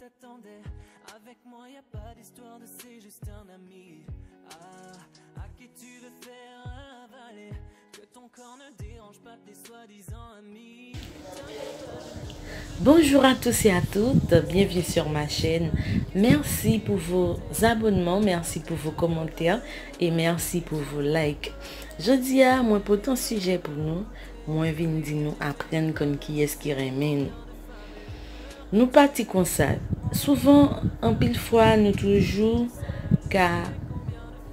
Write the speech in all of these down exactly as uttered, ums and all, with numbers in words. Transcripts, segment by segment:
T'attendais. Avec moi, y a pas d'histoire de c'est juste un ami. Ah, à qui tu veux faire avaler. Que ton corps ne dérange pas tes soi-disant amis. Bonjour à tous et à toutes, bienvenue sur ma chaîne. Merci pour vos abonnements, merci pour vos commentaires et merci pour vos likes. Jodi a, mwen pote yon sijè pou nou, mwen vin di nou aprann konn kiyès ki renmen nou. Nou pati konsa. Souvan, anpil fwa, nou toujou ka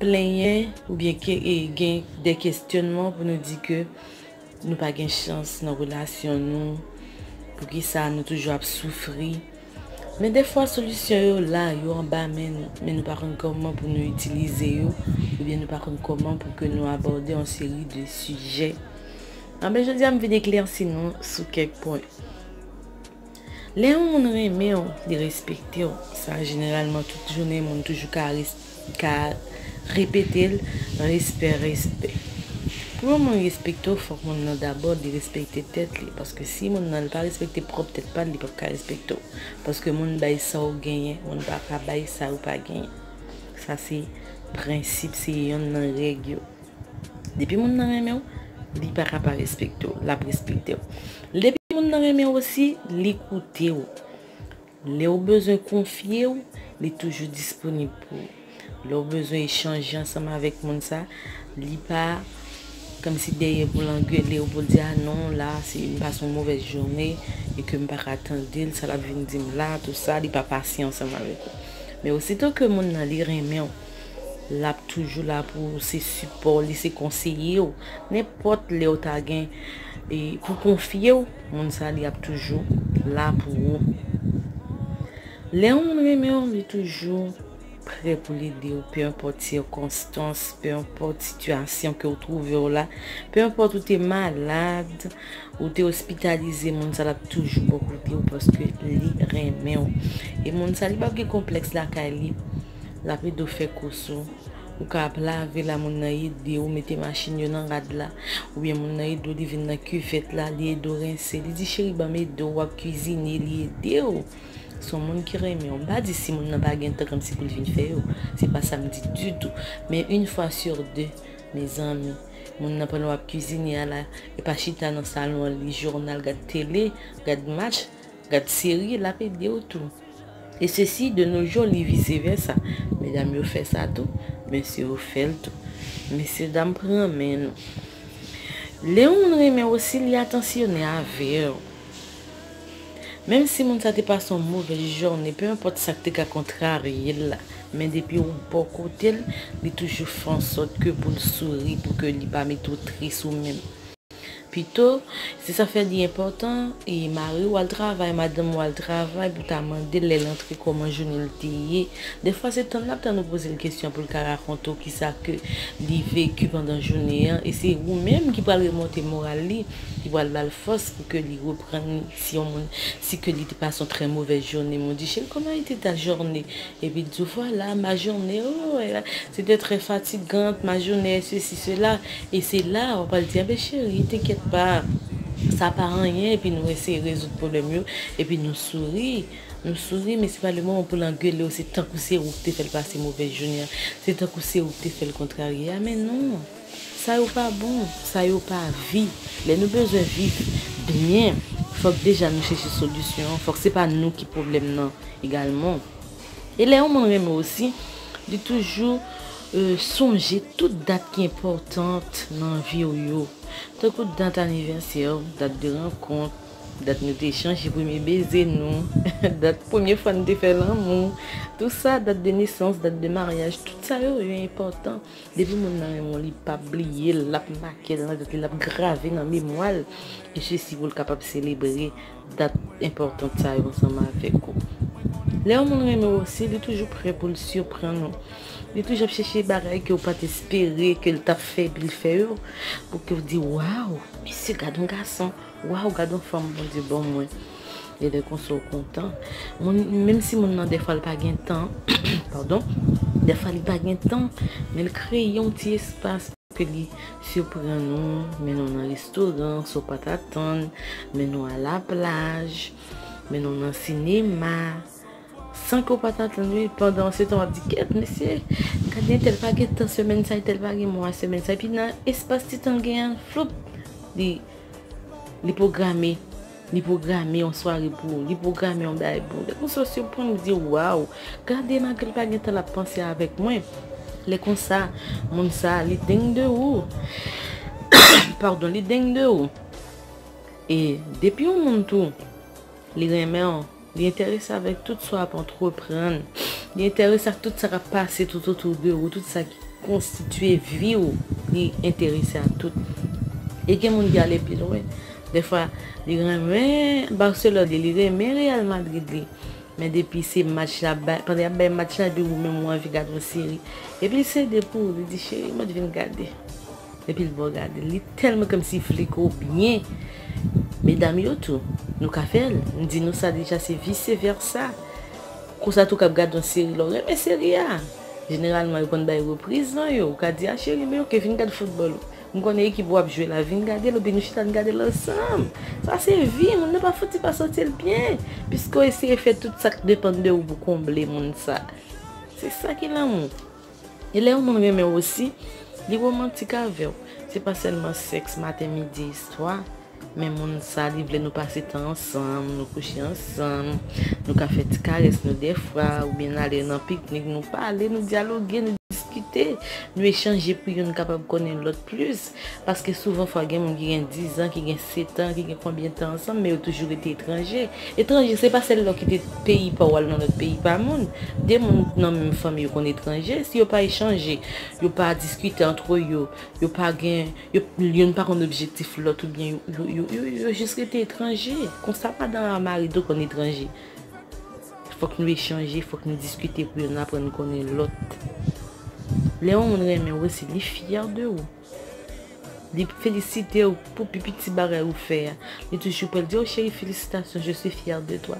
plenyen oubyen ke, e, gen de kesyònman pou nou di ke nou pa gen chans nan relasyon nou, poukisa nou toujou ap soufri. Men defwa, solisyon yo la, yo anba men nou, men nou pa konn kòman pou nou itilize yo, oubyen nou pa konn kòman pou ke nou abòde yon seri de sijè. Anben, jodi a, m vin eklèsi nou sou kèk pwen. Lè yon moun renmen w, li respekte w. Sa, jeneralman, tout jounen, moun toujou ka, res- ka repete l, respè, respè. Pou yon moun respekte w, fòk moun nan dabò li respekte tèt li. Paske si moun nan li pa respekte pwòp tèt pa l, li p ap ka respekte w. Paske moun bay sa w genyen, moun pa ka bay sa ou pa genyen. Sa se prensip, se yonn nan règ yo. Depi moun nan renmen w, li pa ka pa respekte w, l ap respekte w. Depi moun nan renmen w osi, li koute w. Lè w bezwen konfye w, li toujou disponib pou ou. Lè w bezwen echanje ansanm avèk moun sa, li pa kòmsi dèyè pou l angele w, pou l di, a non, la, se, m pase yon movèz jounen, e ke m pa ka tande l, sa l ap vin di m la, tou sa, li pa pasyan ansanm avèk ou. Men osito ke moun nan, li renmen w, l ap toujou la pou ou, se sipò li, se konseye w. Nenpòt lè w ta gen, e, pou konfye w, moun sa, li ap toujou la pou ou. Lè yon moun renmen w, li toujou prè pou l ede w, pe enpòt sikonstans, pe enpòt sitiyasyon ke w twouve w la, pe enpòt ou te malad, ou te ospitalize, moun sa l ap toujou bò kote w paske li renmen w. E moun sa, li p ap gen konplèks lakay li. L ap ede w fè kous ou. Ou ka ap lave la, moun nan ede w mete machin yo nan rad la. Oubyen moun nan ede w, li vin nan kivèt la, li ede w rense. Li di, cheri, ban m ede w, w ap kwizine, li ede w. Se yon moun ki renmen w. M pa di si moun nan pa gen tan kòmsi pou l vin fè yo. Se pa sa m di ditou. Men une fois sur deux, mezanmi, moun nan pandan w ap kwizine a la, e pa chita nan salon an, li jounal, gad tele, gad match, gad seri, l ap ede w tou. E sesi, de nos jours, li vice versa. Medam yo fè sa tou, mesye yo fè l tou. Mesye dam, pran men nou. Lè yon moun renmen w osi, li atansyone avè w. Menm si moun sa te pase yon movèz jounen, pe enpòt sa k te ka kontrarye l la, men depi ou bò kote l, li toujou fè ansòt ke pou l souri, pou ke li pa mete w tris ou menm. Pito, se sa fè li enpòtan, e mari w al travay, madanm ou al travay, pou ta mande l lè l antre kòman jounen l te ye. Defwa, se tann l ap tann ou poze l kesyon pou l ka rakonte w kisa ke li veki pandan jounen an. E se ou menm ki pral remonte moral li, ki pral ba l fòs pou ke li reprann si yon moun, si ke li te pase yon trè movèz jounen. Men w di, cheri, comment était ta journée? Epi l di w, voilà, ma journée, oh, elle a- c'était très fatigante, ma journée, ceci, cela. E se la, w ap pral di, enben cheri, t'inquiète pas, sa pa anyen, epi nou eseye rezoud pwoblèm yo, epi nou souri. Nou souri, men se pa le moman pou l angele w, se tankou se ou ki te fè l pase movèz jounen an, se tankou se ou ki te fè l kontrarye a, men non. Sa yo pa bon, sa yo pa vi. Lè nou bezwen viv byen, fòk deja nou chèche solisyon an, fòk se pa nou ki pwoblèm nan egalman. E lè yon moun renmen w osi, li toujou, e, sonje tout dat ki enpòtan nan vi w yo. Tankou dat anivèsè w, dat de rankont, dat nou te echanje premye beze nou, dat premye fwa nou te fè lanmou, tou sa, dat de nesans, dat de maryaj, tout sa yo, yo enpòtan. Depi moun nan renmen w, li p ap bliye l, l ap make l nan tèt li, l ap grave nan memwa l. E sesi pou l kapab selebre dat enpòtan sa yo ansanm avèk ou. Lè yon moun renmen w osi, li toujou prè pou l siprann ou. Li toujou ap chèche bagay ke w pa t espere ke l t ap fè, epi l fè yo, pou ke w di, waw, mesye, gad yon gason, waw, gad yon fanm Bondye ban mwen. E lè konsa w kontan. Moun, menm si moun nan, defwa, li pa gen tan, padon, defwa, li pa gen tan, men l kreye yon ti espas pou ke li siprann ou, mennen w nan restoran, sa w pa t atann, mennen w a laplaj, mennen w nan sinema, san ke w pa t atann, wi, pandan se tan w ap di, "Kèt, mesye, gade entèl pa gen tan semèn sa, entèl pa gen mwa semèn sa." Epi nan espas ti tan l gen an, floup, li, li pwograme, li pwograme yon sware pou ou, li pwograme yon bagay pou ou. Lè konsa, w sipriz, w di, "Waw, gade, malgre l pa gen tan, l ap panse avèk mwen." Lè konsa, moun sa, li deng de ou. Padon, li deng de ou. E depi yon moun tou, li renmen w, li enterese avèk tout sa w ap antreprann, li enterese ak tout sa k ap pase tout otou de ou, tout sa ki konstitye vi w, li enterese a tout. E gen moun ki ale pi lwen. Dèfwa, li renmen Barcelone li, li renmen Real Madrid li. Men depi se match la, bay, pandan y ap bay match la, epi ou menm ou anvi gade yon seri. Epi l sede pou ou, li di, "Cheri, mwen vin gade." Epi l ba w gade. Li tèlman kòmsi vle ke w byen. Medam yo tou, nou ka fè l. M di nou sa deja, se vice versa. Konsa tou k ap gade yon seri, lè w renmen seri a, jeneralman, yo konn bay repriz nan yo. Ou ka di, "A, cheri, men oke, vin gade foutbòl ou. M konnen ekip ou ap jwe la, vin gade l, oubyen nou chita n gade l ansanm." Sa se vi, moun nan pa fouti pa santi l byen. Piske w eseye fè tout sa k depann de ou pou konble moun sa. Se sa ki lanmou. E lè yon moun renmen w osi, li womantik avè w. Se pa sèlman sèks maten, midi, e swa, men moun sa, li vle nou pase tan ansanm, nou kouche ansanm, nou ka fè ti karès nou dèfwa, oubyen n ale nan piknik, nou pale, nou dyaloge, nou diskite, nou echanje pou youn kapab konnen lòt plis. Paske souvan fwa gen moun ki gen diz an, ki gen sèt an, ki gen konbyen tan ansanm, men yo toujou rete etranje. Etranje, se pa sèl lè w kite peyi pa w al nan lòt peyi pa moun. De moun nan menm fanmi yo konn etranje, si yo pa echanje, yo pa diskite antre yo, yo pa gen, yo, youn pa konn objektif lòt, oubyen yo, yo, yo, yo, yo jis rete etranje. Konsa madanm a mari tou konn etranje. Fòk nou echanje, fòk nou diskite pou youn aprann konnen lòt. Lè yon moun renmen w osi, li fyè de ou. Li felisite w pou pi piti bagay ou fè a. Li toujou pral di, "Oh chérie, félicitations, je suis fière de toi."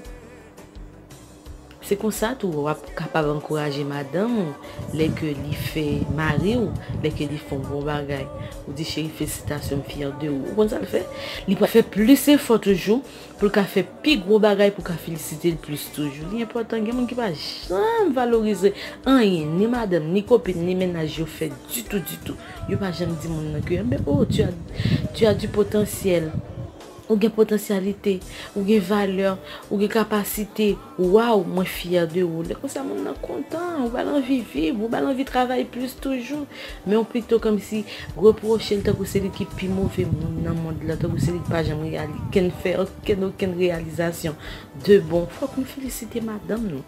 Se konsa tou w ap kapab ankouraje madanm ou lè ke li fè mari w, lè ke li fè yon bon bagay. Ou di, "Cheri, felisitasyon, m fyè de ou." Ou konn sa l fè? Li pral fè plis efò toujou pou l ka fè pi gwo bagay, pou l ka felisite l plis toujou. Li enpòtan, gen moun ki pa janm valorize anyen, ni madanm, ni kopin, ni mennaj yo fè ditou, ditou. Yo pa janm di moun nan ke, "Enben, oh, tu as, tu as du potentiel." Ou gen potansyalite, ou gen valè, ou gen kapasite. Waw, mwen fyè de ou. Lè konsa, moun nan kontan, ou ba l anvi viv, ou ba l anvi travay plis toujou. Men ou pito kòmsi repwoche l tankou se li ki pi move moun nan mond lan, tankou se li ki pa janm reyali-, kenn fè okenn, okenn reyalizasyon de bon. Fòk nou felisite madanm nou.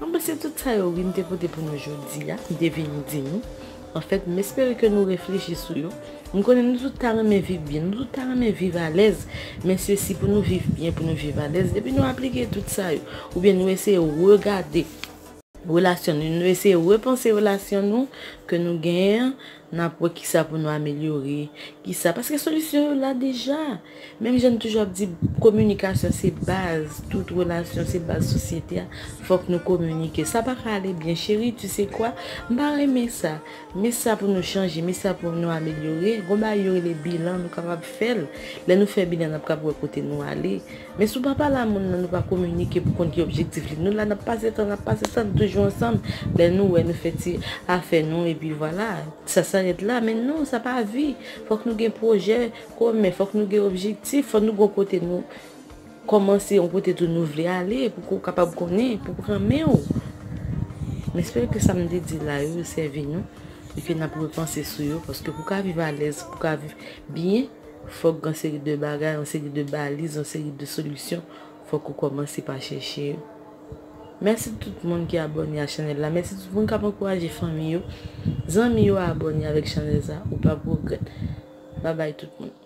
Mwen panse tout sa yo, wi, m te pote pou nou jodi a, m te vin di nou. Anfèt, m espere ke nou reflechi sou yo. M konnen nou tout ta renmen viv byen, nou tout ta renmen viv alèz, men se si pou nou viv byen, pou nou viv alèz, depi nou aplike tout sa yo, oubyen nou eseye regade relasyon nou, nou eseye repanse relasyon nou ke nou genyen an, n ap wè kisa pou nou amelyore, kisa, paske solisyon yo la deja. Menm jan n toujou ap di, kominikasyon se baz tout relasyon, se baz sosyete a. Fòk nou kominike. Sa pa ka ale byen, cheri, tu sais quoi? M pa renmen sa. Men sa pou nou chanje, men sa pou nou amelyore. Gon bagay yo rele bilan, nou kapab fè l. Lè nou fè bilan, n ap kapab wè kote nou ale. Men si w pa pale a moun nan, nou pa kominike pou konn ki objektif li. Nou la, n ap pase tan, n ap pase tan, nou toujou ansanm. Lè nou wè, nou fè ti afè nou, epi vwala. Sa s'arrête là, men non, sa pa vi. Fòk nou gen pwojè komen, fòk nou gen objektif, fòk nou gen kote nou kòmanse, yon kote tou nou vle ale, pou ke w kapab konnen, pou pran men w. M espere ke sa m te di la yo, yo sèvi nou, e ke n ap repanse sou yo, paske pou w ka viv alèz, pou w ka viv byen, fòk gen yon seri de bagay, yon seri de baliz, yon seri de solisyon, fòk ou kòmanse pa chèche yo. Mèsi tout moun ki abòne a chanèl la. Mèsi tout moun k ap ankouraje fanmi yo, zanmi yo a abòne avèk chanèl sa. Ou p ap regrèt. Babay tout moun.